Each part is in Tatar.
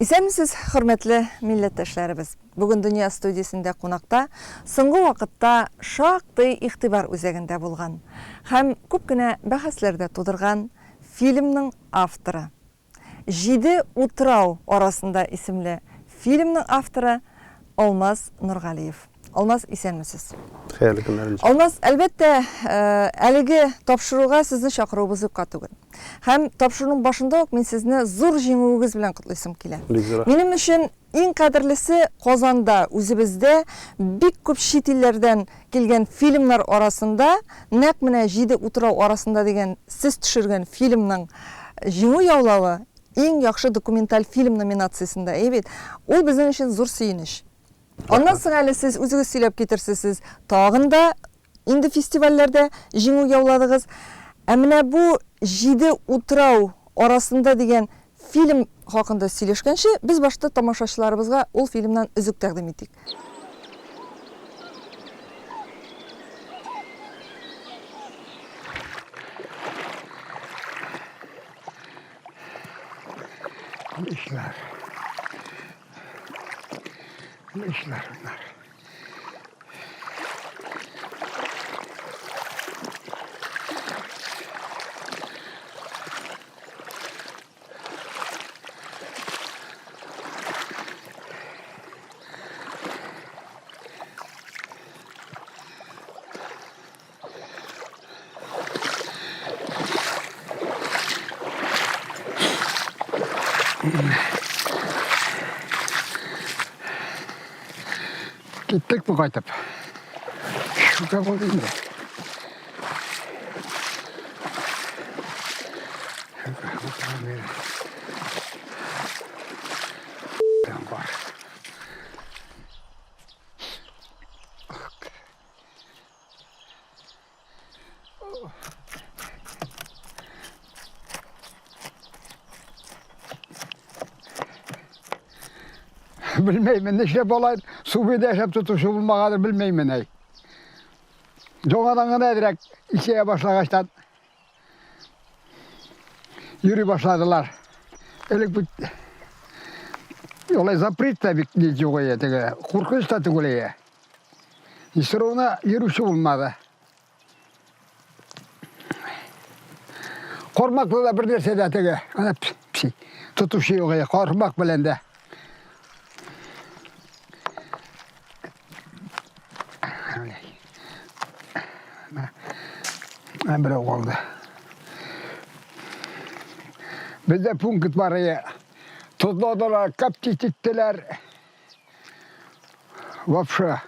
Исәнмесез, хөрмәтле милләттәшләребез! Бүген Дөнья студиясендә кунакта соңгы вакытта шактый игътибар үзәгендә булган һәм күп кенә бәхәсләр дә тудырган фильмның авторы, Җиде утрау арасында исемле фильмның авторы Алмаз Нургалиев. Алмаз, исәнмесез. Хәерле көннәр, Энҗе. Алмаз, әлбәттә, әлеге тапшыруга сезне чакыруыбыз юкка түгел. Һәм тапшыруның башында ук мин сезне зур җиңүегез белән котлыйсым килә. Бик зур рәхмәт. Минем өчен иң кадерлесе, Казанда, үзебездә бик күп чит илләрдән килгән фильмнар арасында нәкъ менә Җиде утрау арасында дигән сез төшергән фильмның җиңү яулавы, Иң яхшы документаль фильм номинациясендә, әйе бит? Ул безнең өчен зур сөенеч. Аннан соң әле сез үзегез сөйләп китерсез, сез тагын да инде фестивальләрдә җиңү яуладыгыз. Ә менә бу Җиде утрау арасында дигән фильм хакында сөйләшкәнче, без башта тамашачыларыбызга ул фильмнан өзек тәкъдим итик. Эшләр. Эшләр bunlar. Киттек бу кайтып. Шука булды инде. Бар. Белмәймен, нишләп алай су буенда яшәп тотучы булмагандыр, белмәймен, әй. Яңадан гына әзрәк исәя башлагачтан йөри башладылар. Элек бит алай запрет та бик ни юк иде, теге куркыныч та түгел иде. И все равно йөрүче булмады. Кармаклы да бер нәрсә дә теге, ана пси, тотучы юк иде, кармак белән дә. Менә берәү калды. Бездә пункт бар иде. Тозладылар, коптить иттеләр. Вообще.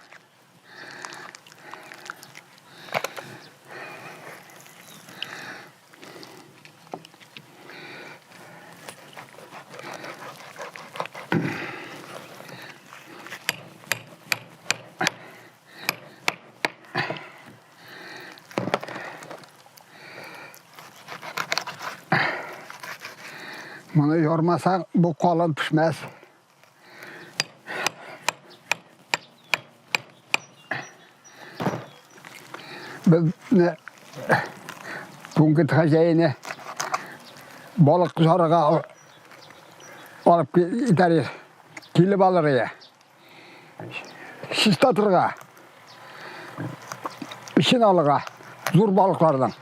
Моны ярмасаң, бу калын пешмәс. Безне пункт хозяины балык жарыга алып китәр, килеп алыр иде. Чистатырга, эчен алырга, зур балыкларның.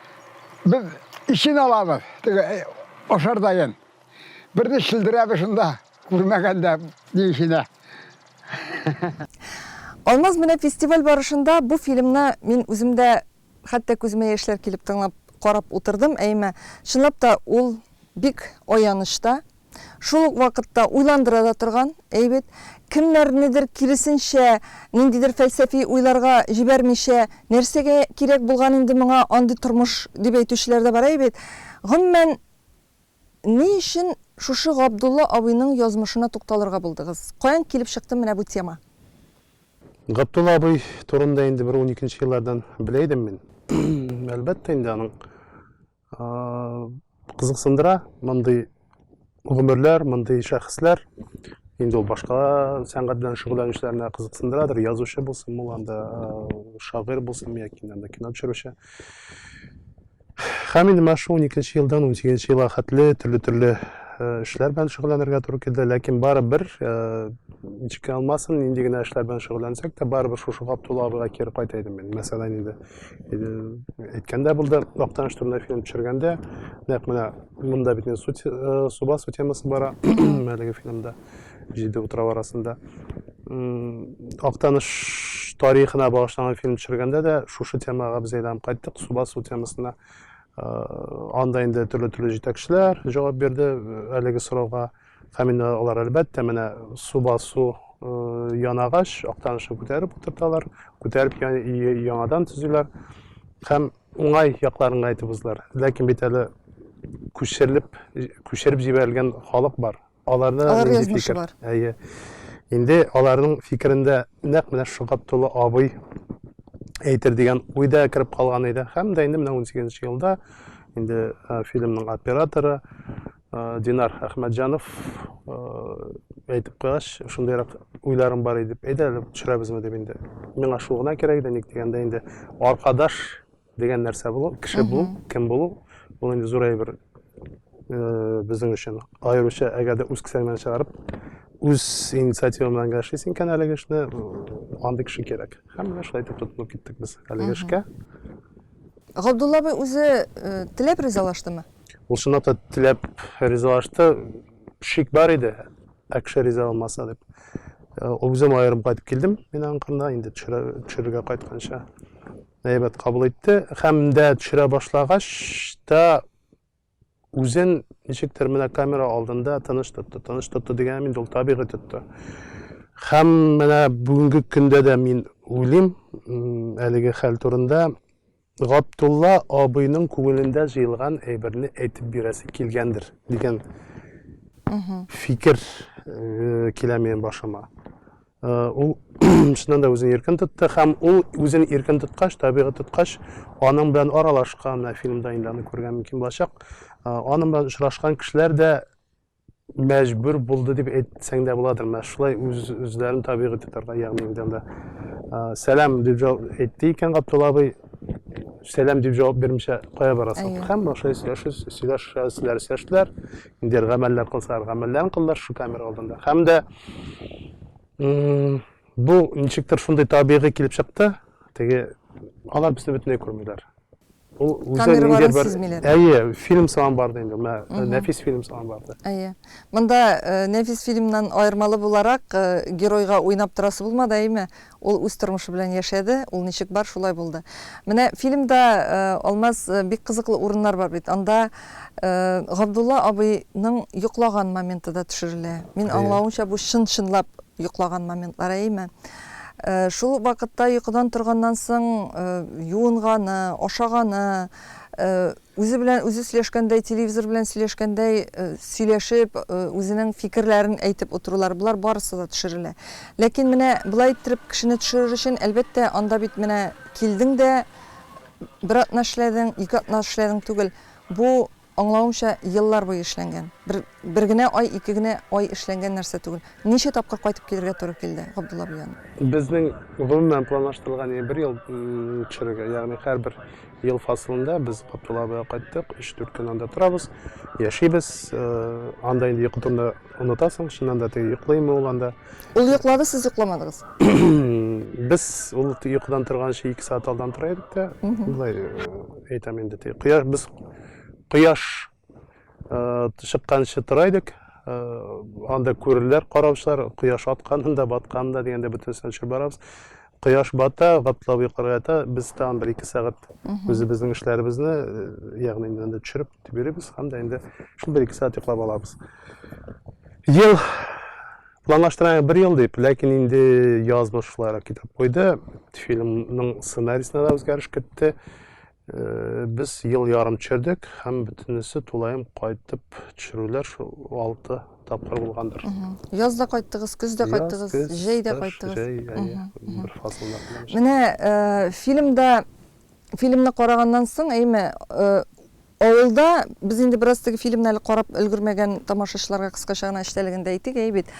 Без эчен алабыз, теге ашардаен. Берне шелдерәбез шунда, күрмәгәндә ни эченә. Алмаз, менә фестиваль барышында бу фильмны мин үзем дә хәтта күземә яшьләр килеп тыңлап, карап утырдым, әйме, чынлап та ул бик аяныч та, шул ук вакытта уйландыра да торган әйбет. Кемнәрнедер киресенчә, ниндидер фәлсәфи уйларга җибәрмичә, нәрсәгә кирәк булган инде моңа андый тормыш дип әйтүчеләр дә бар әйбет. Гомумән, Ни өчен шушы Габдулла абыйның язмышына тукталырга булдыгыз? Каян килеп чыкты менә бу тема? Габдулла абый турында инде бер уникенче еллардан белә идем мин. Әлбәттә инде аның кызыксындыра мондый гомерләр, мондый шәхесләр. Инде ул башка сәнгать белән шөгыльләнүчеләрне кызыксындырадыр, язучы булсын ул анда, шагыйрь булсын яки анда кино төшерүче. Һәм инде менә шул 12 елдан 18 елга хәтле төрле-төрле эшләр белән шөгыльләнергә туры килде. Ләкин барыбер, ничек кенә алмасын, нинди генә эшләр белән шөгыльләнсәк тә, барыбер шушы Габдулла абыйга кире кайта идем мин. Мәсәлән, инде әйткәндә булды, Актаныш турында фильм төшергәндә, нәкъ менә монда бит инде су басу темасы бара әлеге фильмда, җиде утрау арасында. Актаныш тарихына багышланган фильм төшергәндә дә шушы темага без әйләнеп кайттык, су басу темасына. Анда инде төрле-төрле җитәкчеләр җавап бирде әлеге сорауга. Һәм инде алар, әлбәттә, менә су басу янагач, Актанышны күтәреп утырталар, күтәреп яңадан төзиләр. Һәм уңай якларын гына әйтеп уздылар. Ләкин бит әле күчерелеп, күчереп җибәрелгән халык бар. Аларда Алар нинди язмышы фикер? бар. Әйе. Инде аларның фикерендә нәкъ менә шушы Габдулла абый әйтер дигән уй да кереп калган иде. Һәм дә инде менә 18 елда инде фильмның операторы Динар Әхмәтҗанов әйтеп куйгач, шундыйрак уйларым бар иде дип, әйдә әле төшерәбезме дип инде. Миңа шул гына кирәк иде, ник дигәндә инде аркадаш дигән нәрсә булу, кеше булу, кем булу, ул инде зур әйбер безнең өчен. Аеруча әгәр дә үз кесәңнән чыгарып, үз инициатива белән генә эшлисең икән әлеге эшне, андый кеше кирәк. Һәм менә шулай итеп тотынып киттек без әлеге эшкә. Габдулла абый үзе теләп ризалаштымы? Ул чынлап та теләп ризалашты. Шик бар иде, ә кеше риза булмаса дип. Үзем аерым кайтып килдем мин аның кырына, инде төшерергә кайтканча. Әйбәт кабул итте. Һәм дә төшерә башлагач та үзен ничектер менә камера алдында тыныч тотты. Тыныч тотты дигәнем инде ул табигый тотты. Һәм менә бүгенге көндә дә мин уйлыйм әлеге хәл турында. Габдулла абыйның күңелендә җыелган әйберне әйтеп бирәсе килгәндер дигән фикер килә минем башыма. Ул чыннан да үзен иркен тотты һәм ул үзен иркен тоткач, табигый тоткач, аның белән аралашкан, менә фильмда инде аны күрергә мөмкин булачак, аның белән очрашкан кешеләр дә мәҗбүр булды дип әйтсәң дә буладыр. Менә шулай үз үзләрен табигый тотарга, ягъни инде анда сәлам дип җавап әйтте икән Габдулла абый, сәлам дип җавап бирмичә кая барасың? Һәм шулай сөйләшәселәр, сөйләштеләр. Инде гамәлләр кылсалар, гамәлләрен кылдылар шул камера алдында. Һәм дә бу ничектер шундый табигый килеп чыкты. Теге алар безне бөтенләй күрмиләр. Ул үзе Камера ниндидер барын бер сизмиләр. Әйе, фильм сыман барды инде. Менә нәфис фильм сыман барды. Әйе. Монда нәфис фильмнан аермалы буларак, геройга уйнап торасы булмады, әйеме? Ул үз тормышы белән яшәде, ул ничек бар, шулай булды. Менә фильмда, Алмаз, бик кызыклы урыннар бар бит. Анда Габдулла абыйның йоклаган моменты да төшерелә. Мин аңлавымча, бу чын-чынлап йоклаган моментлар, әйеме? Шул вакытта йокыдан торганнан соң юынганы, ашаганы, үзе белән үзе сөйләшкәндәй, телевизор белән сөйләшкәндәй сөйләшеп, үзенең фикерләрен әйтеп утырулар, болар барысы да төшерелә. Ләкин менә болай иттереп кешене төшерер өчен, әлбәттә, анда бит менә килдең дә, бер атна эшләдең, ике атна эшләдең түгел. Бу Аңлавымча, еллар буе эшләнгән. Бер, бер генә ай, ике генә ай эшләнгән нәрсә түгел. Ничә тапкыр кайтып килергә туры килде Габдулла абый янына? Безнең гомумән планлаштырылган иде бер ел төшерергә. Ягъни һәрбер ел фасылында без Габдулла абыйга кайттык, өч-дүрт көн анда торабыз, яшибез. Анда инде йокы турында онытасың, чыннан да теге йоклыймы ул анда. Ул йоклады, сез йокламадыгыз. Без ул йокыдан торганчы ике сәгать алдан тора идек тә, болай әйтәм инде, теге кояш, без кояш чыкканчы тора идек. Анда күрерләр караучылар, кояш атканын да, батканын да дигәндә бөтенесен төшереп барабыз. Кояш бата, Габдулла йокларга ята, без тагын бер ике сәгать үзебезнең эшләребезне, ягъни инде анда төшереп бирәбез һәм дә инде шул бер ике сәгать йоклап алабыз. Ел планлаштырган бер ел дип, ләкин инде язмыш шулайрак китереп куйды. Фильмның сценарийсына да үзгәреш кертте. Без ел ярым төшердек һәм бөтенесе тулаем кайтып төшерүләр шул 6 тапкыр булгандыр. Яз да кайттыгыз, көз дә кайттыгыз, җәй дә кайттыгыз. Җәй, әйе, бер фасылда. Менә фильмда, фильмны караганнан соң, әйме, авылда без инде бераз теге фильмны әле карап өлгермәгән тамашачыларга кыскача гына эчтәлеген дә әйтик, әйе бит.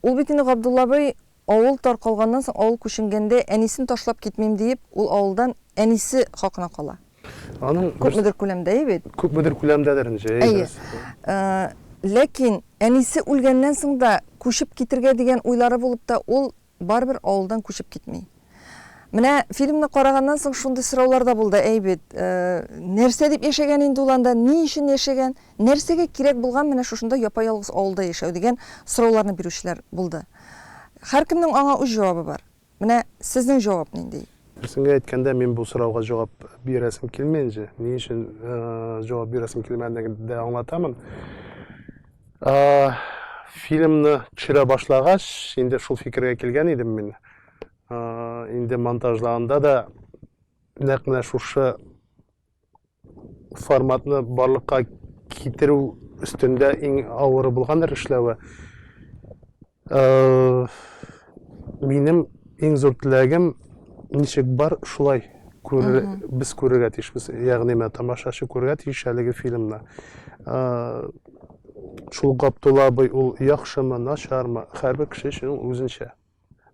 Ул бит инде Габдулла абый Авыл таркалганнан соң, авыл күченгәндә, әнисен ташлап китмим диеп, ул авылдан әнисе хакына кала. Аның күпмедер күләмдә бит. Күпмедер күләмдәдер инде. Әйе. Ләкин әнисе үлгәннән соң да күчеп китергә дигән уйлары булып та, ул барыбер авылдан күчеп китми. Менә фильмны караганнан соң шундый сораулар да булды, әй бит, нәрсә дип яшәгән инде ул анда, ни өчен яшәгән, нәрсәгә кирәк булган менә шушында япа-ялгыз авылда яшәү дигән сорауларны бирүчеләр булды. Һәркемнең аңа үз җавабы бар. Менә сезнең җавап нинди? Дөресен генә әйткәндә, мин бу сорауга җавап бирәсем килми инде. Ни өчен җавап бирәсем килмәгәнлеген дә аңлатамын. Фильмны төшерә башлагач, инде шул фикергә килгән идем мин. Инде монтажлаганда да нәкъ менә шушы форматны барлыкка китерү өстендә иң авыры булгандыр эшләве. Э, минем иң зур теләгем ничек бар, шулай күрер, без күрергә тиешбез. Ягъни менә тамашачы күрергә тиеш әлеге фильмны. Э, шул Габдулла абый ул яхшымы, начармы, һәрбер кеше өчен ул үзенчә.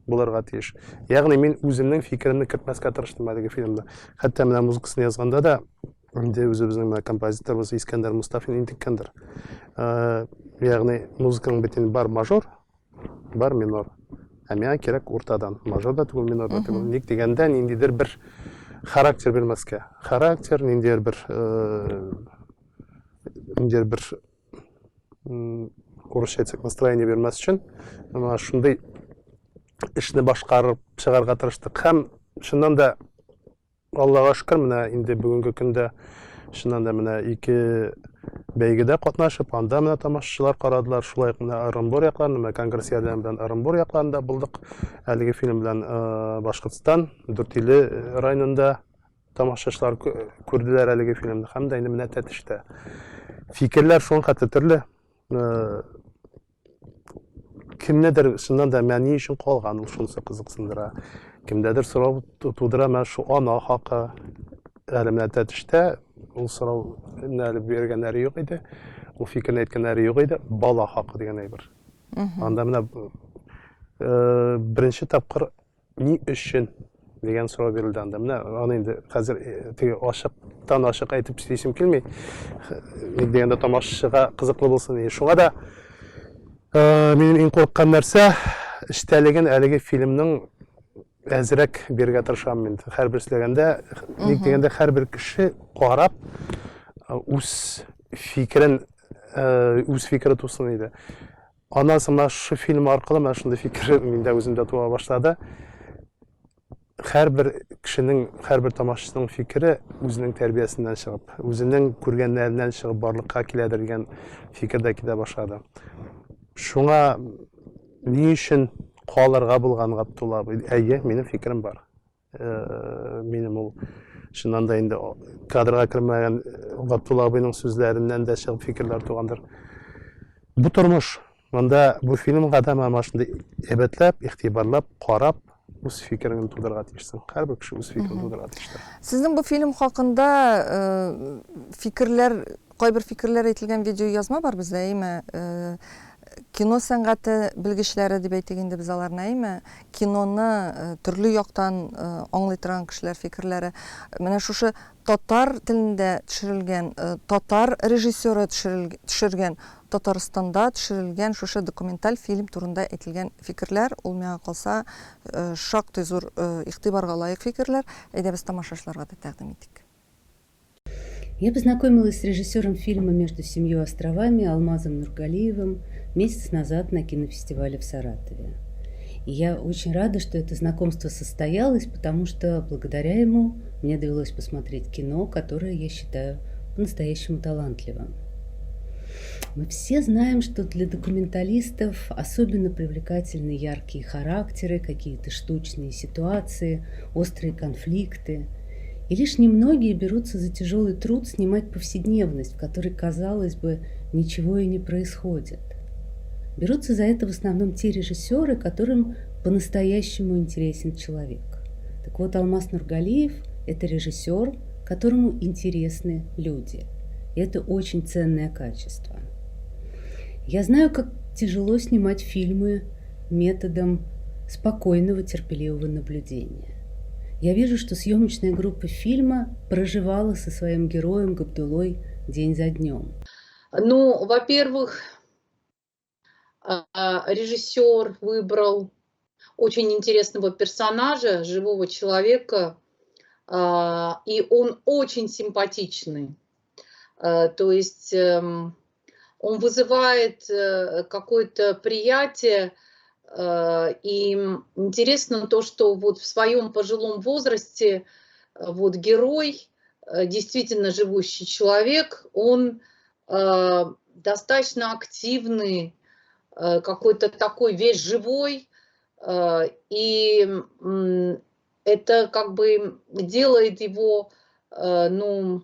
Булырга тиеш. Ягъни мин үземнең фикеремне кертмәскә тырыштым әлеге фильмда. Хәтта менә музыкасын язганда да инде үзебезнең менә композиторыбыз Искәндәр Мустафин интеккәндер. Э, ягъни музыканың бит инде бар мажор, бар минор. Ә миңа кирәк уртадан. Мажор да түгел, минор да түгел. Ник дигәндә ниндидер бер характер бирмәскә. Характер, ниндидер бер э, ниндидер бер урысча әйтсәк, настроение бирмәс өчен менә шундый эшне башкарып чыгарга тырыштык. Һәм чыннан да Аллага шөкер, менә инде бүгенге көндә чыннан да менә ике бәйгедә катнашып, анда менә тамашачылар карадылар. Шулай ук менә Ырынбур якларында, менә конгресс ярдәме белән Ырынбур якларында булдык. Әлеге фильм белән Башкортстан, Дүртөйле районында тамашачылар күрделәр әлеге фильмны һәм дә инде менә Тәтештә. Фикерләр шуның хәтле төрле. Э, кемнедер чыннан да менә ни өчен калган ул шунысы кызыксындыра. Кемдәдер сорау тудыра менә шу ана хакы. Әле менә Тәтештә ул сорау әле биргәннәре юк иде. Ул фикерне әйткәннәре юк иде. Бала хакы дигән әйбер. Анда менә э, беренче тапкыр Ни өчен? дигән сорау бирелде анда. Менә аны инде хәзер э, теге ачыктан ачык әйтеп сөйлисем килми. Ник дигәндә тамашачыга кызыклы булсын иде. Шуңа да э, минем иң курыккан нәрсә эчтәлеген әлеге фильмның әзрәк бирергә тырышам мин. Һәрбер сөйләгәндә, ник дигәндә һәрбер кеше карап э, үз фикерен үз фикере тусын иде. Аннан соң менә шушы фильм аркылы менә шундый фикер миндә үземдә туа башлады. Һәрбер кешенең, һәрбер тамашачының фикере үзенең тәрбиясеннән чыгып, үзенең күргәннәреннән чыгып барлыкка киләдер дигән фикер дә килә башлады. Шуңа ни өчен калырга булган Габдулла абый? Әйе, минем фикерем бар. Э, минем ул чыннан да инде кадрга кермәгән э, Габдулла абыйның сүзләреннән дә чыгып фикерләр тугандыр. Бу тормыш. Монда бу фильмга да менә шундый әйбәтләп, игътибарлап карап, үз фикереңне тудырырга тиешсең. Һәрбер кеше үз фикерен тудырырга тиештер. Сезнең бу фильм хакында э, фикерләр, кайбер фикерләр әйтелгән видеоязма бар бездә, әйме? Кино сәнгате белгечләре дип әйтик инде без аларны, әйме? Киноны төрле яктан аңлый торган кешеләр фикерләре. Менә шушы татар телендә төшерелгән, татар режиссеры төшергән, Татарстанда төшерелгән шушы документаль фильм турында әйтелгән фикерләр, ул миңа калса, шактый зур игътибарга лаек фикерләр. Әйдә без тамашачыларга да тәкъдим итик. Я познакомилась с режиссером фильма «Между семью островами» Алмазом Нургалиевым месяц назад на кинофестивале в Саратове. И я очень рада, что это знакомство состоялось, потому что благодаря ему мне довелось посмотреть кино, которое я считаю по-настоящему талантливым. Мы все знаем, что для документалистов особенно привлекательны яркие характеры, какие-то штучные ситуации, острые конфликты – и лишь немногие берутся за тяжелый труд снимать повседневность, в которой, казалось бы, ничего и не происходит. Берутся за это в основном те режиссеры, которым по-настоящему интересен человек. Так вот, Алмаз Нургалиев – это режиссер, которому интересны люди. И это очень ценное качество. Я знаю, как тяжело снимать фильмы методом спокойного, терпеливого наблюдения. Я вижу, что съемочная группа фильма проживала со своим героем Габдуллой день за днем. Ну, во-первых, режиссер выбрал очень интересного персонажа, живого человека, и он очень симпатичный. То есть он вызывает какое-то приятие. И интересно то, что вот в своем пожилом возрасте вот герой, действительно живущий человек, он достаточно активный, какой-то такой весь живой, и это как бы делает его, ну,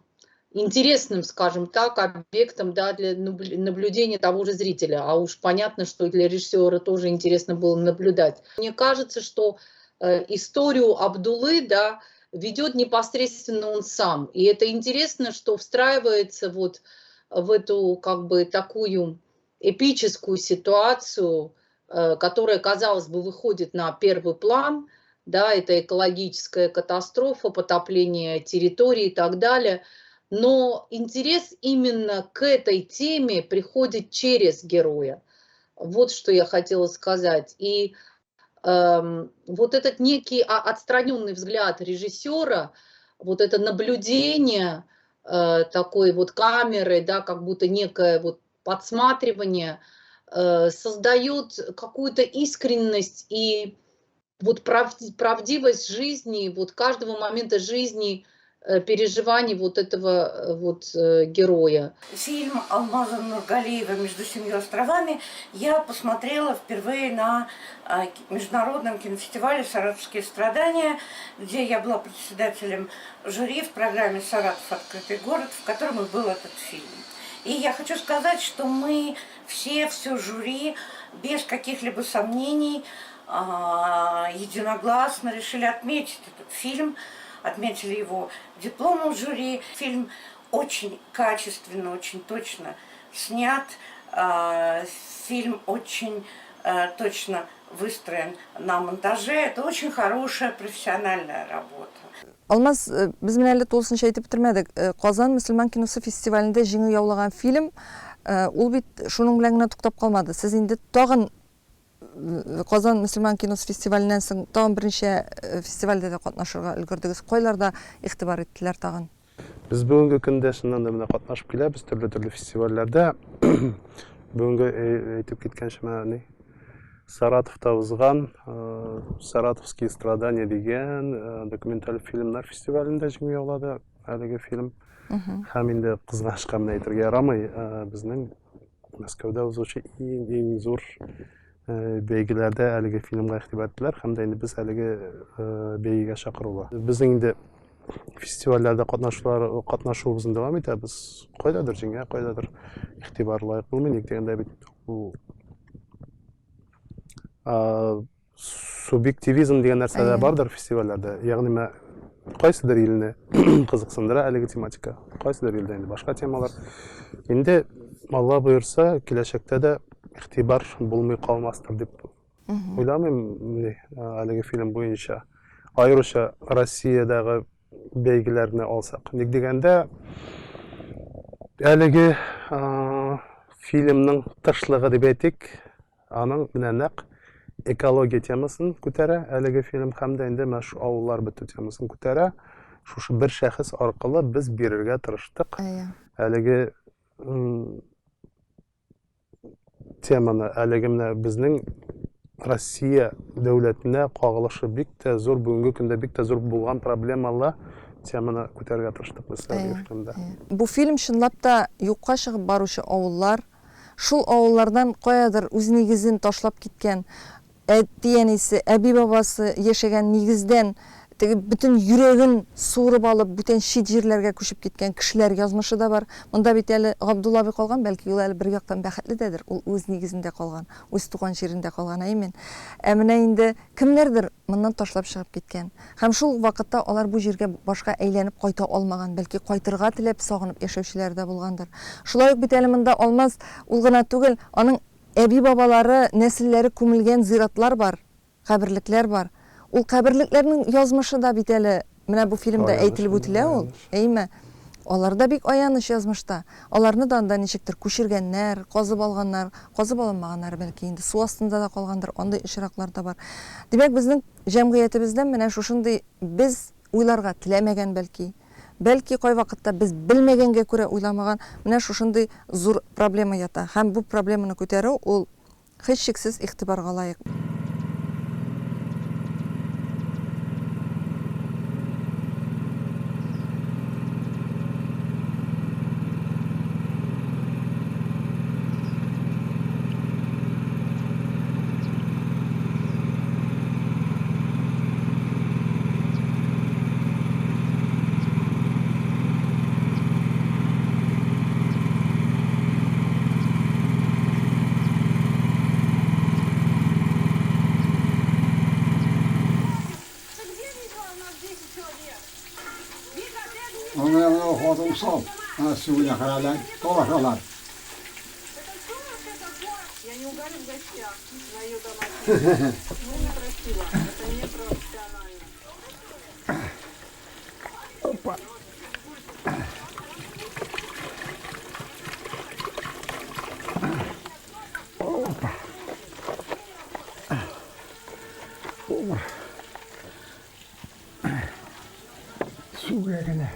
интересным, скажем так, объектом, да, для наблюдения того же зрителя. А уж понятно, что для режиссера тоже интересно было наблюдать. Мне кажется, что историю Абдуллы, да, ведет непосредственно он сам. И это интересно, что встраивается вот в эту как бы такую эпическую ситуацию, которая, казалось бы, выходит на первый план, да, это экологическая катастрофа, потопление территории и так далее. Но интерес именно к этой теме приходит через героя. Вот что я хотела сказать. И вот этот некий отстраненный взгляд режиссера, вот это наблюдение такой вот камеры, да, как будто некое вот подсматривание, создает какую-то искренность и вот правдивость жизни, вот каждого момента жизни, переживаний вот этого вот героя. Фильм Алмаза Нургалиева «Между семью островами» я посмотрела впервые на международном кинофестивале «Саратовские страдания», где я была председателем жюри в программе «Саратов. Открытый город», в котором и был этот фильм. И я хочу сказать, что мы все, все жюри, без каких-либо сомнений, единогласно решили отметить этот фильм, отметили его дипломом жюри. Фильм очень качественно, очень точно снят, фильм очень точно выстроен на монтаже. Это очень хорошая профессиональная работа. Алмаз, без менә әле тулысынча әйтеп бетермәдек. Казан мөселман киносы фестивалендә җиңү яулаган фильм, ул бит шуның белән генә туктап калмады. Сез инде тагын Казан мөселман киносы фестиваленнән соң тагын берничә фестивальдә дә катнашырга өлгердегез. Кайларда игътибар иттеләр тагын? Без бүгенге көндә чыннан да менә катнашып киләбез төрле-төрле фестивальләрдә. Бүгенге әйтеп киткәнчә менә ни Саратовта узган Саратовские страдания дигән документаль фильмнар фестивалендә җиңү яулады әлеге фильм. Һәм инде кызганычка менә әйтергә ярамый, безнең Мәскәүдә узучы иң-иң зур бәйгеләрдә әлеге фильмга игътибар иттеләр һәм дә инде без әлеге бәйгегә чакырулы. Безнең инде фестивальләрдә катнашулар катнашуыбызны дәвам итәбез. Кайдадыр җиңә, кайдадыр игътибар лаек булмый, ник дигәндә бит ул субъективизм дигән нәрсә дә бардыр фестивальләрдә. Ягъни менә кайсыдыр илне кызыксындыра әлеге тематика, кайсыдыр илдә инде башка темалар. Инде Алла боерса, киләчәктә дә игътибар булмый калмастыр дип уйламыйм әлеге фильм буенча. Аеруча Россиядәге бәйгеләрне алсак. Ник дигәндә, әлеге фильмның тышлыгы дип әйтик, аның менә нәкъ экология темасын күтәрә әлеге фильм һәм дә инде менә шу авыллар бетү темасын күтәрә. Шушы бер шәхес аркылы без бирергә тырыштык. Әлеге теманы, әлеге менә безнең Россия дәүләтенә кагылышы бик тә зур, бүгенге көндә бик тә зур булган проблемалы теманы күтәрергә тырыштык без әлеге фильмда. Бу фильм чынлап та юкка чыгып баручы авыллар, шул авыллардан каядыр үз нигезен ташлап киткән, әти-әнисе, әби-бабасы яшәгән нигездән теге бөтен йөрәген суырып алып, бүтән чит җирләргә күчеп киткән кешеләр язмышы да бар. Монда бит әле Габдулла абый калган, бәлки ул әле бер яктан бәхетле дәдер, ул үз нигезендә калган, үз туган җирендә калган, әйеме? Ә менә инде кемнәрдер моннан ташлап чыгып киткән. Һәм шул ук вакытта алар бу җиргә башка әйләнеп кайта алмаган, бәлки кайтырга теләп, сагынып яшәүчеләр дә булгандыр. Шулай ук бит әле монда Алмаз ул гына түгел, аның әби-бабалары, нәселләре күмелгән зиратлар бар, каберлекләр бар. Ул каберлекләрнең язмышы да бит әле менә бу фильмда әйтелеп үтелә ул, әйме? Алар да бик аяныч язмышта. Аларны да анда ничектер күчергәннәр, казып алганнар, казып алынмаганнары бәлки инде су астында да калгандыр, андый очраклар да бар. Димәк, безнең җәмгыятебездә менә шушындый без уйларга теләмәгән бәлки, бәлки кайвакытта без белмәгәнгә күрә уйламаган менә шушындый зур проблема ята. Һәм бу проблеманы күтәрү ул Һичшиксез игътибарга лаек. Хатын усал, ана сүгенә каралар, талашалар. Опа. Опа. Опа. Сүгә генә.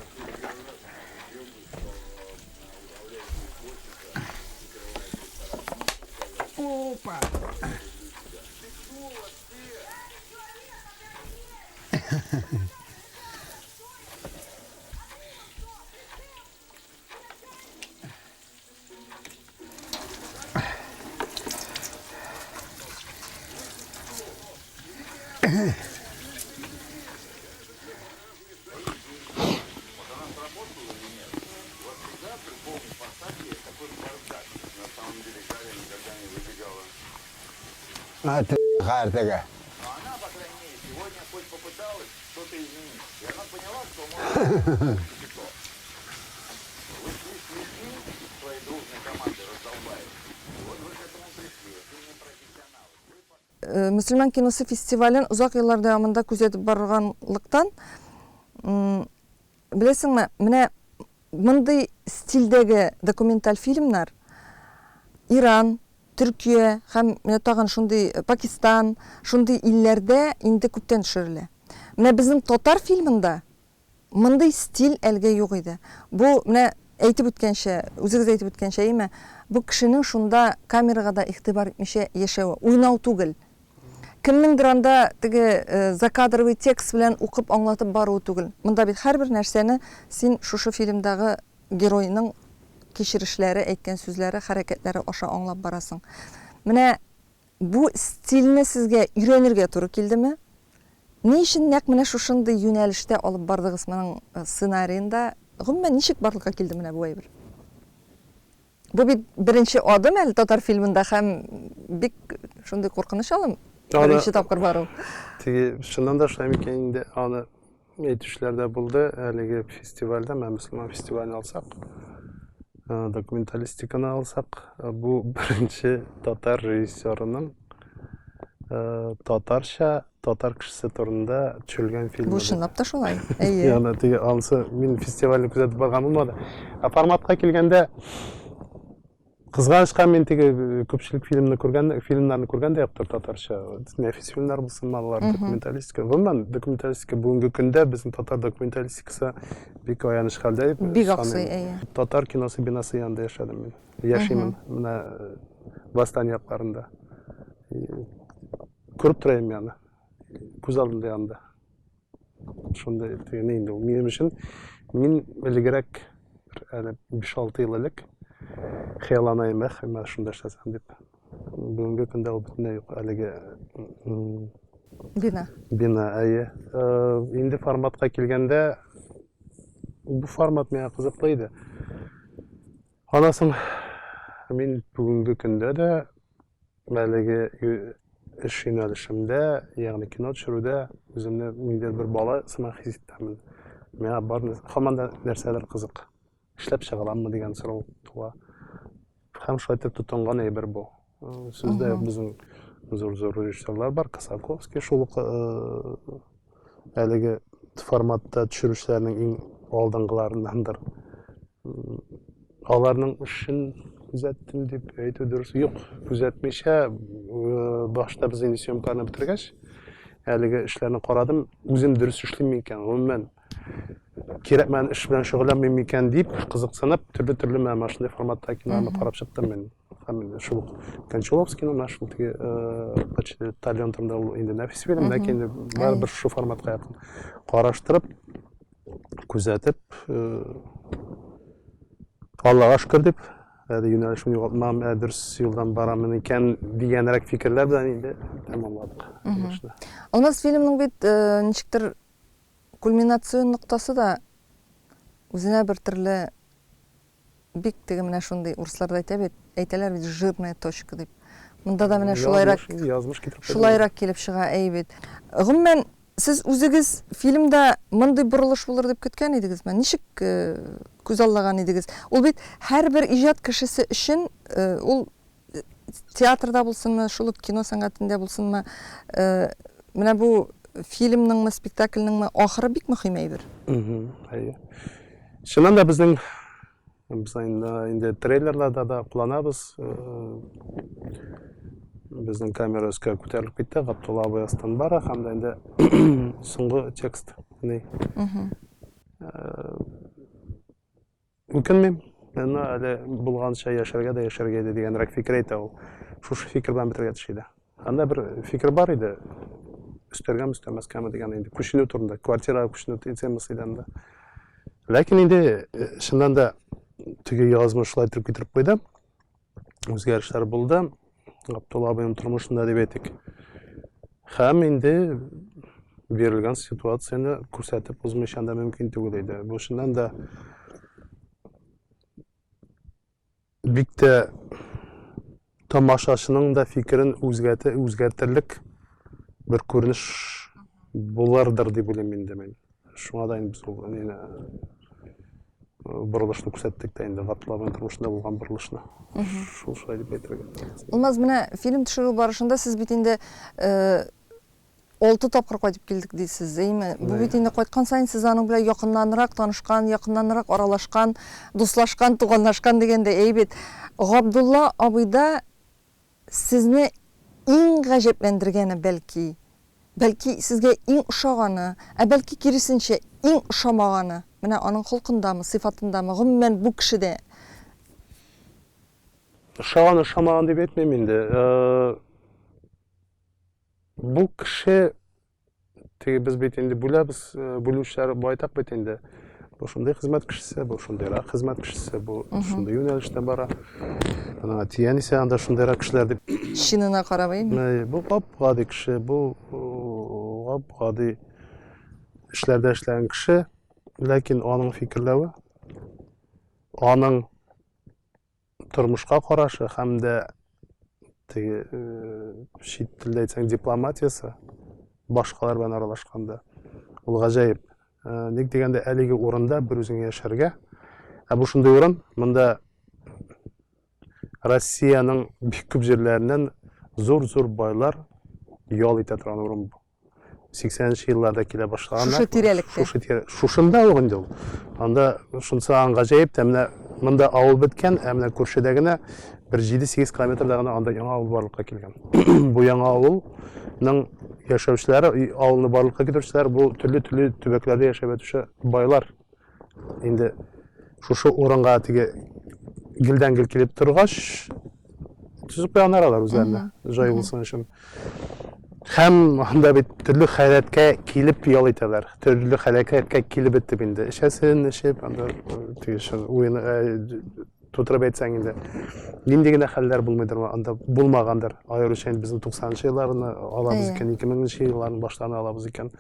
Опа. А ты хартага. Мөселман киносы фестивален озак еллар дәвамында күзәтеп барганлыктан, беләсеңме, менә мондый стильдәге документаль фильмнар Иран, Төркия һәм менә тагын шундый Пакистан, шундый илләрдә инде күптән төшерелә. Менә безнең татар фильмында мондый стиль әлегә юк иде. Бу менә әйтеп үткәнчә, үзегез әйтеп үткәнчә, әйеме, бу кешенең шунда камерага да игътибар итмичә яшәве, уйнау түгел. Кемнеңдер анда теге закадровый текст белән укып аңлатып баруы түгел. Монда бит һәрбер нәрсәне син шушы фильмдагы геройның кичерешләре, әйткән сүзләре, хәрәкәтләре аша аңлап барасың. Менә бу стильне сезгә өйрәнергә туры килдеме? Ни өчен нәкъ менә шушындый юнәлештә алып бардыгыз моның сценариен да? Гомумән, ничек барлыкка килде менә бу әйбер? Бу бит беренче адым әле татар фильмында һәм бик шундый куркыныч алым. Беренче тапкыр бару. Теге чыннан да шулай микән инде, аны әйтүчеләр дә булды. Әлеге фестивальдә, менә мөселман фестивален алсак, документалистиканы алсак, бу беренче татар режиссерының татарча татар кешесе турында төшерелгән фильм. Бу чынлап та шулай. Әйе. Ягъни теге анысы мин фестивальне күзәтеп барган булмады. Ә форматка килгәндә, кызганычка, мин теге күпчелек фильмны күргән, фильмнарны күргән дә юктыр татарча. Нәфис фильмнар булсын, алар документалистика. Гомумән, документалистика бүгенге көндә безнең татар документалистикасы бик аяныч хәлдә дип Бик аксый, әйе. Татар киносы бинасы янында яшәдем мин. Яшимен менә Восстание якларында. Күреп торайым яны. Күз алдында янында. Шундай теге инде ул минем өчен. Мин элегрәк әле 5-6 ел элек хыяллана идем, эх, менә шунда эшләсәм дип. Бүгенге көндә ул бөтенләй юк әлеге бина. Бина, әйе. Инде форматка килгәндә, бу формат миңа кызыклы иде. Аннан соң мин бүгенге көндә дә әлеге эш юнәлешемдә, ягъни кино төшерүдә үземне ниндидер бер бала сыман хис итәмен. Миңа бар һаман да нәрсәдер кызык. Эшләп чыга аламмы дигән сорау туа. Һәм шулай итеп тотынган әйбер бу. Сүз дә юк, безнең Зур-зур режиссерлар бар, Косаковский шул ук әлеге форматта төшерүчеләрнең иң алдынгыларыннандыр. Аларның эшен күзәттем дип әйтү дөрес. Юк, күзәтмичә, башта без инде съемкаларны бетергәч, әлеге эшләрне карадым, үзем дөрес эшлим микән, гомумән, кирәкмәгән эш белән шөгыльләнмим микән дип кызыксынып, төрле-төрле менә шундый форматта киноларны карап чыктым мин. Һәм инде шул ук Кончаловскийның менә шул теге почти тальян турында ул инде нәфис фильм, ләкин инде барыбер шушы форматка якын. Караштырып, күзәтеп, Аллага шөкер дип, әле юнәлешемне югалтмам, ә дөрес юлдан барамын икән дигәнрәк фикерләр белән инде тәмамладык. Алмаз, фильмның бит ничектер кульминацион ноктасы да үзенә бер төрле бик теге менә шундый урыслар да әйтә бит, әйтәләр бит жирная точка дип. Монда да менә шулайрак язмыш китереп шулайрак килеп чыга, әй бит. Гомумән, сез үзегез фильмда мондый борылыш булыр дип көткән идегезме? Ничек күзаллаган идегез? Ул бит һәрбер иҗат кешесе өчен ул театрда булсынмы, шул ук кино сәнгатендә булсынмы, менә бу фильмныңмы, спектакльнеңме ахыры бик мөһим әйбер. Әйе. Чыннан да безнең без инде трейлерларда да кулланабыз. Безнең камера өскә күтәрелеп китте, Габдулла абый астан бара һәм дә инде соңгы текст ни. Үкенмим. Менә әле булганча яшәргә дә яшәргә иде дигәнрәк фикер әйтә ул. Шушы фикер белән бетергә тиеш иде. Анда бер фикер бар иде. Өстәргәме, өстәмәскәме дигән инде күченү турында, квартирага күченү темасы иде анда. Ләкин инде чыннан да теге язмыш шулай итеп китереп куйды. Үзгәрешләр булды. Габдулла абыйның тормышында дип әйтик. Һәм инде бирелгән ситуацияне күрсәтеп узмыйча да мөмкин түгел иде. Бу чыннан да бик тә тамашачының да фикерен үзгәртә, үзгәртерлек бер күренеш булырдыр дип уйлыйм инде мин. Шуңа да инде без ул нина борылышны күрсәттек тә инде Габдулла абыйның тормышында булган борылышны. Шул шулай дип әйтергә. Алмаз, менә фильм төшерү барышында сез бит инде 6 тапкыр кайтып килдек дисез, әйме? Бу бит инде кайткан саен сез аның белән якыннанрак танышкан, якыннанрак аралашкан, дуслашкан, туганлашкан дигәндәй, әй бит. Габдулла абыйда сезне иң гаҗәпләндергәне, бәлки, бәлки сезгә иң ошаганы, ә бәлки киресенчә, иң ошамаганы, менә аның холкындамы, сыйфатындамы, гомумән бу кешедә? Ошаган, ошамаган дип әйтмим инде. Бу кеше теге без бит инде бүләбез, бүлүчеләр байтак бит инде. Бу шундый хезмәт кешесе, бу шундыйрак хезмәт кешесе, бу шундый юнәлештә бара. Аның әти-әнисе анда шундыйрак кешеләр дип. Чинына карап, әйеме? Бу гап-гади кеше, бу гап-гади эшләрдә эшләгән кеше, ләкин аның фикерләве, аның тормышка карашы һәм дә теге чит телдә әйтсәң дипломатиясе башкалар белән аралашканда ул гаҗәеп. Ник дигәндә әлеге урында бер үзеңә яшәргә. Ә бу шундый урын, монда Россиянең бик күп җирләреннән зур-зур байлар ял итә торган урын бу. 80-нче елларда килә башлаганнар. Шушы тирәлектә. Шушы тирә, шушында ук инде ул. Анда шунысы аң гаҗәеп тә, менә монда авыл беткән, ә менә күршедә генә бер 7-8 километрда гына анда яңа авыл барлыкка килгән. Бу яңа авылның яшәүчеләре, авылны барлыкка китерүчеләр бу төрле-төрле төбәкләрдә яшәп ятучы байлар. Инде шушы урынга теге гелдән-гел килеп торгач, төзеп куйганнар алар үзләренә, җай булсын өчен. Һәм анда бит төрле халәткә килеп ял итәләр. Төрле халәткә килеп бетеп инде. Эчәсен эчеп, анда теге чын уен тутырып әйтсәң инде. Нинди генә хәлләр булмыйдыр анда булмагандыр. Аеруча инде безнең 90-нчы елларны алабыз икән, 2000-нче елларның башларын алабыз икән.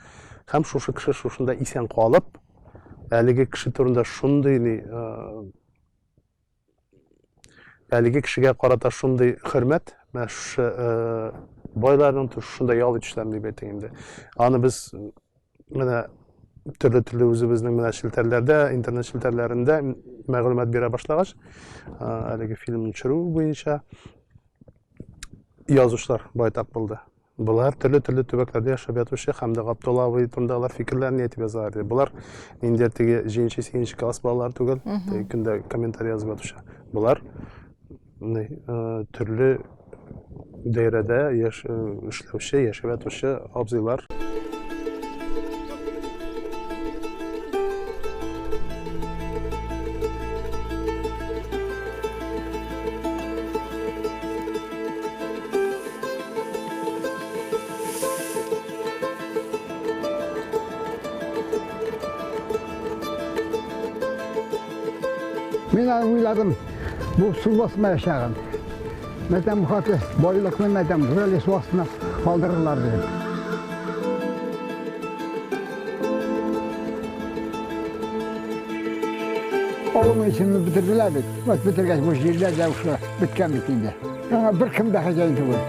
Һәм шушы кеше шушында исән калып, әлеге кеше турында шундый ни әлеге кешегә карата шундый хөрмәт, менә шушы байларның шушында ял итүчеләрнең дип әйтик инде. Аны без менә төрле-төрле үзебезнең менә челтәрләрдә, интернет челтәрләрендә мәгълүмат бирә башлагач, әлеге фильмны төшерү буенча. язучылар байтак булды. Болар төрле-төрле төбәкләрдә яшәп ятучы һәм дә Габдулла абый турында алар фикерләрен әйтеп язалар иде. Болар ниндидер теге җиденче, сигезенче класс балалары түгел, теге көндә комментарий язып ятучы. Болар төрле даирәдә яш, эшләүче, яшәп ятучы абзыйлар. Мин аны уйладым, бу су басмаячагын. Мәтәм хаты байлыкны мәтәм гүрәле су астына калдырырлар дип. Авылның исемен бетерделәр бит. Вот бетергәч бу җирләр дә уже беткән бит инде. Аңа беркем дә хозяин түгел.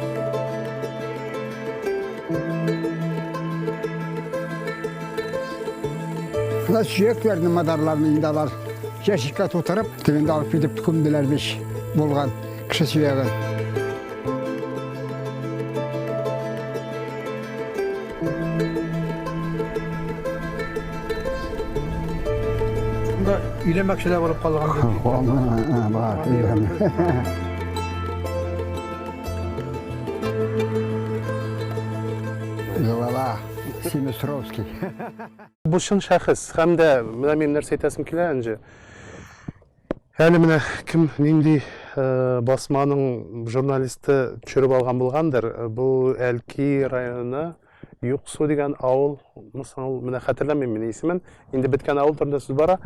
Шунда сөякләрне, мадарларны инде алар ящикка тутырып, тегендә алып китеп күмделәр бит булган кеше сөяген. Шунда өйләнмәкче дә булып калган. Бар, өйләнмә. Голова Семистровский. Бу чын шәхес һәм дә менә мин нәрсә әйтәсем килә, Энҗе. Әле менә кем нинди басманың журналисты төшереп алган булгандыр. Бу Әлки районы Юксу дигән авыл, соң ул, менә хәтерләмим мин исемен. Инде беткән авыл турында сүз бара.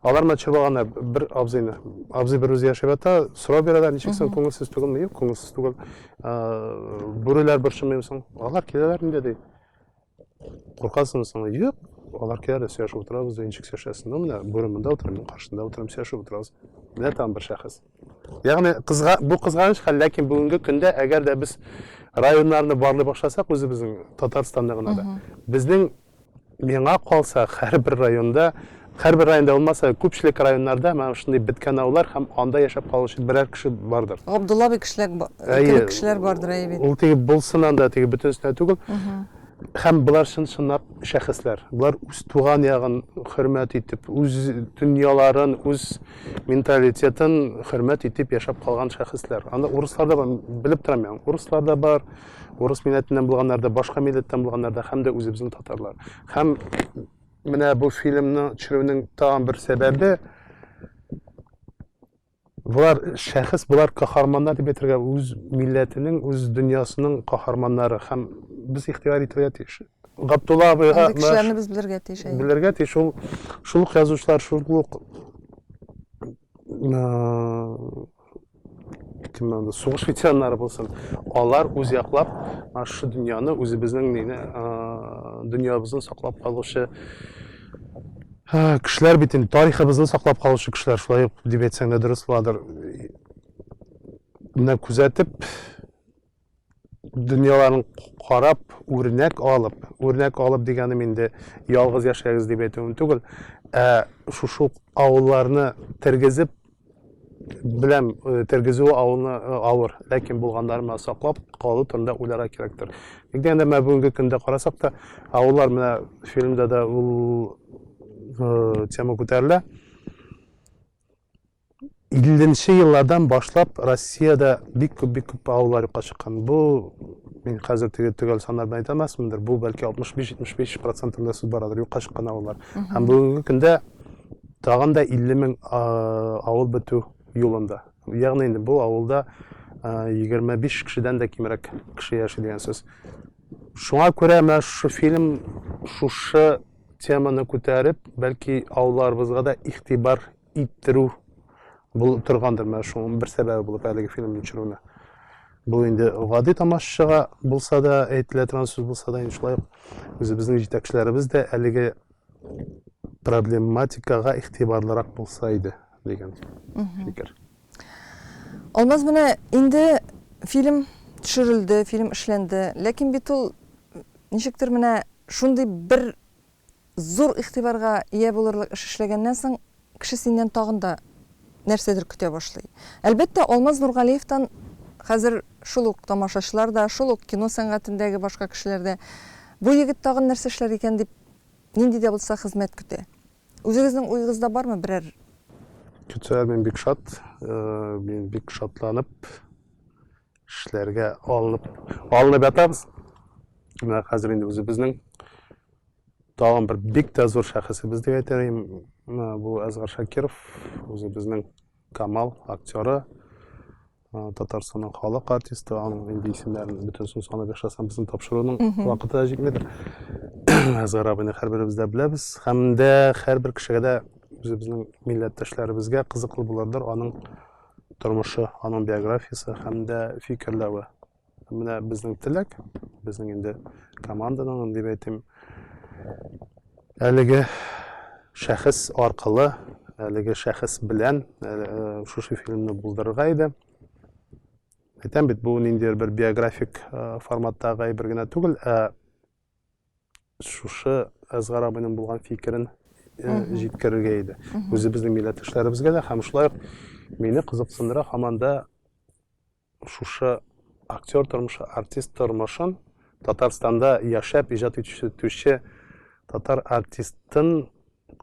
Алар менә төшереп алганнар бер абзыйны. Абзый бер үзе яшәп ята, сорау бирәләр, ничек соң күңелсез түгелме? Юк, күңелсез түгел. Бүреләр борчымыймы соң? Алар киләләр инде ди. Куркасыңмы соң? Юк, алар киләләр, сөйләшеп утырабыз, ничек сөйләшәсең? Ну, менә бүре монда утыра, мин каршында утырам, сөйләшеп утырабыз. Менә тагын бер шәхес. Ягъни кызга бу кызганыч хәл, ләкин бүгенге көндә әгәр дә без районнарны барлый башласак, үзебезнең Татарстанда гына да, безнең миңа калса, һәрбер районда, һәрбер районда булмаса, күпчелек районнарда менә шундый беткән авыллар һәм анда яшәп калучы берәр кеше бардыр. Габдулла абый кешеләр кебек кешеләр бардыр, әйе бит. Ул теге булсын анда, теге бөтенесенә түгел. Һәм болар чын-чынлап шәхесләр. Болар үз туган ягын хөрмәт итеп, үз дөньяларын, үз менталитетын хөрмәт итеп яшәп калган шәхесләр. Анда урыслар да бар, белеп торам мин. Урыслар да бар, урыс милләтеннән булганнар да, башка милләттән булганнар да, һәм дә үзебезнең татарлар. Һәм менә бу фильмны төшерүнең тагын бер сәбәбе Болар шәхес, болар каһарманнар дип әйтергә, үз милләтенең, үз дөньясының каһарманнары һәм без игътибар итәргә тиеш. Габдулла абыйга Андый кешеләрне без белергә тиеш. Әйе. Белергә тиеш. Ул шул ук язучылар, шул ук кем анда сугыш ветераннары булсын, алар үз яклап шушы дөньяны, үзебезнең мине дөньябызны саклап калучы Кешеләр бит инде тарихыбызны саклап калучы кешеләр, шулай ук дип әйтсәң дә дөрес буладыр. Менә күзәтеп, дөньяларын карап, үрнәк алып, үрнәк алып дигәнем инде ялгыз яшәгез дип әйтүем түгел, ә шушы ук авылларны тергезеп, Беләм, э, тергезүе авылны э, авыр, ләкин булганнарын менә саклап калу турында уйларга кирәктер. Ник дигәндә, менә бүгенге көндә карасак та, авыллар менә фильмда да ул э, тема күтәрелә. 50 еллардан башлап Россиядә бик күп бик күп авыллар юкка чыккан. Бу мин хәзер теге төгәл саннар белән әйтә алмасмындыр. Бу бәлки 65-75 процентында сүз барадыр юкка чыккан авыллар. Һәм бүгенге көндә Тагын да 50 мең авыл бетү юлында. Ягъни инде бу авылда 25 кешедән дә кимрәк кеше яши дигән сүз. Шуңа күрә менә шушы фильм шушы теманы күтәреп, бәлки авылларыбызга да игътибар иттерү бул торгандыр менә шуның бер сәбәбе булып әлеге фильмны төшерүне. Бу инде гади тамашачыга булса да әйтелә торган сүз булса да, инде шулай ук үзебезнең җитәкчеләребез дә әлеге проблематикага игътибарлырак булса иде дигән фикер. Алмаз, менә инде фильм төшерелде, фильм эшләнде, ләкин бит ул ничектер менә шундый бер зур игътибарга ия булырлык эш эшләгәннән соң, кеше синнән тагын да нәрсәдер көтә башлый. Әлбәттә, Алмаз Нургалиевтан хәзер шул ук тамашачылар да, шул ук кино сәнгатендәге башка кешеләр дә бу егет тагын нәрсә эшләр икән дип нинди дә булса хезмәт көтә. Үзегезнең уегызда бармы берәр? Көтсәләр, мин бик шат. Мин бик шатланып эшләргә алынып алынып ятабыз. Менә хәзер инде үзебезнең тагын бер бик тә зур шәхесебез дип әйтер идем. Бу Әзгар Шакиров, үзебезнең Камал актеры. Татарстанның халык артисты, аның инде исемнәрен бөтенесен санап яшәсәм, безнең тапшыруның вакыты да җитмидер. Әзгар абыйны һәрберебез дә беләбез. Һәм дә һәрбер кешегә дә үзебезнең милләттәшләребезгә кызыклы булырдыр аның тормышы, аның биографиясе һәм дә фикерләве. Менә безнең теләк, безнең инде команданың, дип әйтим, әлеге шәхес аркылы, әлеге шәхес белән э, шушы фильмны булдырырга иде. Әйтәм бит, бу ниндидер бер биографик э, форматтагы әйбер генә түгел, ә шушы Әзгар абыйның булган фикерен э, җиткерергә иде. Үзебезнең милләттәшләребезгә дә һәм шулай ук мине кызыксындыра һаман да шушы актер тормышы, артист тормышын Татарстанда яшәп иҗат итүче татар артистын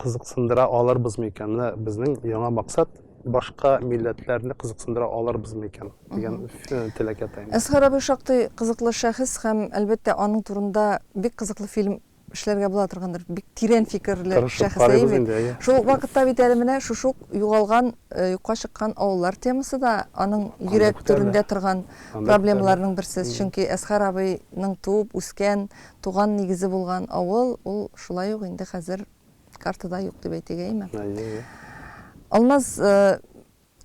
кызыксындыра алырбызмы икән? Менә безнең яңа максат башка милләтләрне кызыксындыра алырбызмы икән дигән теләк ята инде. Әсгар абый шактый кызыклы шәхес һәм, әлбәттә, аның турында бик кызыклы фильм эшләргә була торгандыр. Бик тирән фикерле Тырышып шәхес карыйбыз әйе инде, бит. әйе. Шул ук вакытта бит әле менә шушы ук югалган, э, юкка чыккан авыллар темасы да аның Анда йөрәк күтәрелә. түрендә торган Анда күтәрелә. проблемаларның берсе. Чөнки Әсхәр абыйның туып үскән, туган нигезе булган авыл, ул шулай ук инде хәзер картада юк дип әйтик, әйеме? Әйе, әйе. Алмаз, э,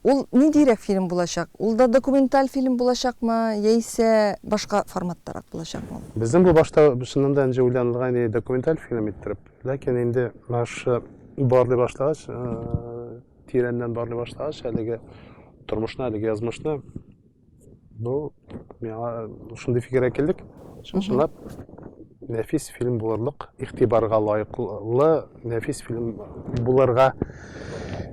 Ул ниндирәк фильм булачак? Ул да документаль фильм булачакмы, яисә башка форматтарак булачакмы ул? Безнең бу башта чыннан да инде уйланылган иде документаль фильм иттереп. Ләкин инде менә шушы барлый башлагач, тирәннән барлый башлагач, әлеге тормышны, әлеге язмышны, Бу миңа шундый фикергә килдек. Чынлап нәфис фильм булырлык, игътибарга лаеклы нәфис фильм булырга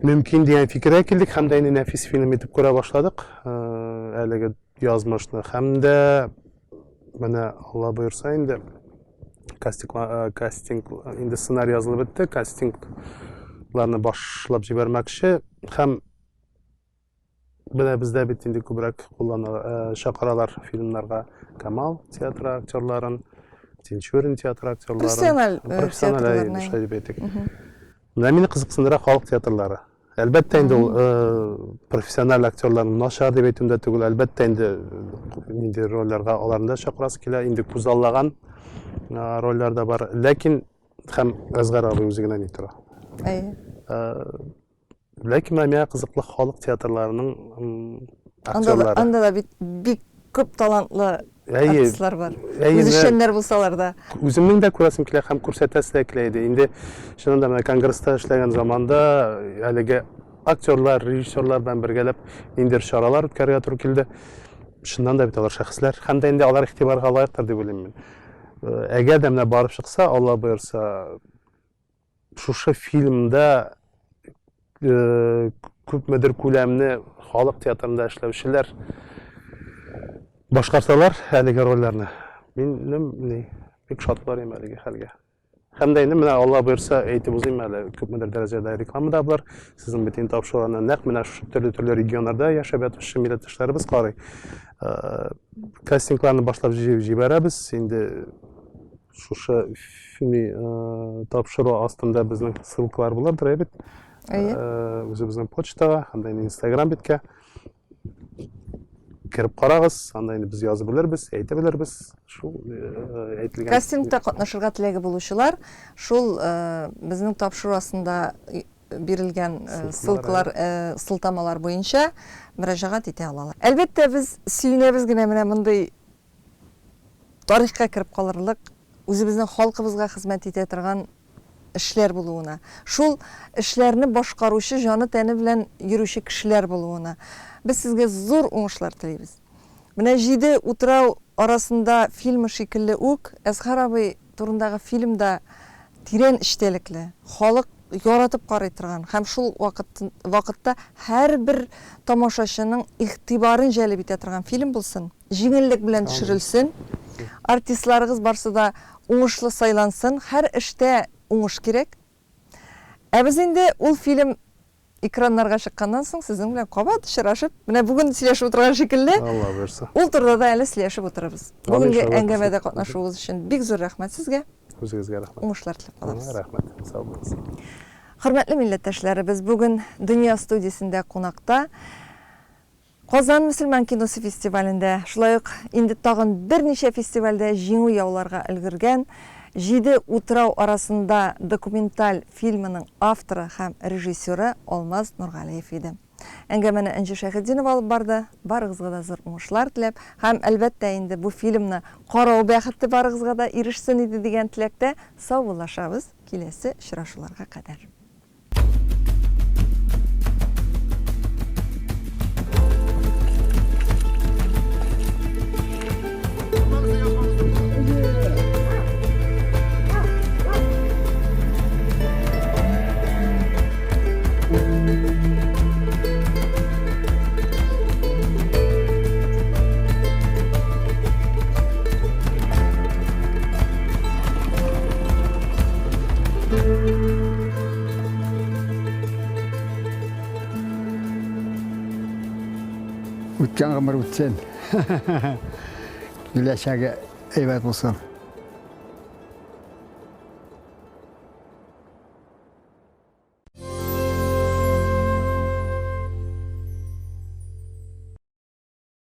мөмкин дигән фикергә килдек һәм дә инде нәфис фильм итеп күрә башладык э, әлеге язмышны. Һәм дә менә Алла боерса инде кастинг, э, кастинг инде сценарий язылып бетте, кастингларны башлап җибәрмәкче һәм Менә бездә бит инде күбрәк куллана, э, чакыралар фильмнарга Камал театры актерларын, Тинчурин театры актерларын. Профессиональ, э, Профессиональ, әйе, театрларны. шулай дип әйтик. Менә мине кызыксындыра халык театрлары. Әлбәттә инде ул э, профессиональ актерларны начар дип әйтүем дә түгел. Әлбәттә инде э, нинди рольләргә аларны да чакырасы килә. Инде күзаллаган э, рольләр дә бар. Ләкин һәм Әзгар абый үзе генә ни тора. Әйе. Э, Ләкин менә миңа кызыклы халык театрларының актерлары. Анда да бит бик күп талантлы артистлар бар. Үзешчәннәр булсалар да. Үземнең дә күрәсем килә һәм күрсәтәсе дә килә иде. Инде чыннан да менә конгресста эшләгән заманда әлеге актерлар, режиссерлар белән бергәләп ниндидер чаралар үткәрергә туры килде. Чыннан да бит алар шәхесләр һәм дә инде алар игътибарга лаектыр дип уйлыйм мин. Әгәр дә менә барып чыкса, Алла боерса, шушы фильмда э, күпмедер күләмне халык театрында эшләүчеләр башкарсалар әлеге рольләрне, минем ни бик шат булар идем әлеге хәлгә. Һәм дә инде менә Алла боерса әйтеп узыйм әле, күпмедер дәрәҗәдә реклама да бар. Сезнең бит инде тапшыруларны нәкъ менә шушы төрле-төрле регионнарда яшәп ятучы милләттәшләребез карый. Э, кастингларны башлап җибәрәбез. Инде Шушы ни тапшыру астында безнең ссылкалар булырдыр, әйе бит? Әйе. Үзебезнең почтага һәм дә инде Instagram биткә кереп карагыз, анда инде без язып белербез, әйтеп белербез. Шул әйтелгән. Кастингта катнашырга теләге булучылар шул безнең тапшыру астында бирелгән ссылкалар, сылтамалар буенча мөрәҗәгать итә алалар. Әлбәттә, без сөенәбез генә менә мондый тарихка кереп калырлык, үзебезнең халкыбызга хезмәт итә торган эшләр булуына, шул эшләрне башкаручы җаны-тәне белән йөрүче кешеләр булуына. Без сезгә зур уңышлар телибез. Менә Җиде утрау арасында фильмы шикелле үк, Әзһәр абый турындагы фильм да тирән эчтәлекле, халык яратып карый торган һәм шул вакыт вакытта һәрбер тамашачының игътибарын җәлеп итә торган фильм булсын, җиңеллек белән төшерелсен, артистларыгыз барсы да уңышлы сайлансын, һәр эштә уңыш кирәк. Ә без инде ул фильм экраннарга чыкканнан соң сезнең белән кабат очрашып, менә бүген сөйләшеп утырган шикелле, Алла боерса. ул турыда да әле сөйләшеп утырырбыз. Бүгенге әңгәмәдә катнашуыгыз өчен бик зур рәхмәт сезгә. Үзегезгә рәхмәт. Уңышлар теләп калабыз. Рәхмәт. Сау булыгыз. Хөрмәтле милләттәшләребез, бүген Дөнья студиясендә кунакта Казан мөселман киносы фестивалендә, шулай ук инде тагын берничә фестивальдә җиңү яуларга өлгергән Җиде утрау арасында документаль фильмының авторы һәм режиссеры Алмаз Нургалиев иде. Әңгәмәне Энҗе Шәйхетдинова алып барды. Барыгызга да зур уңышлар теләп һәм, әлбәттә инде, бу фильмны карау бәхете барыгызга да ирешсен иде дигән теләктә саубуллашабыз. Киләсе очрашуларга кадәр. Үткән гомер үтсен. Киләчәге әйбәт булсын.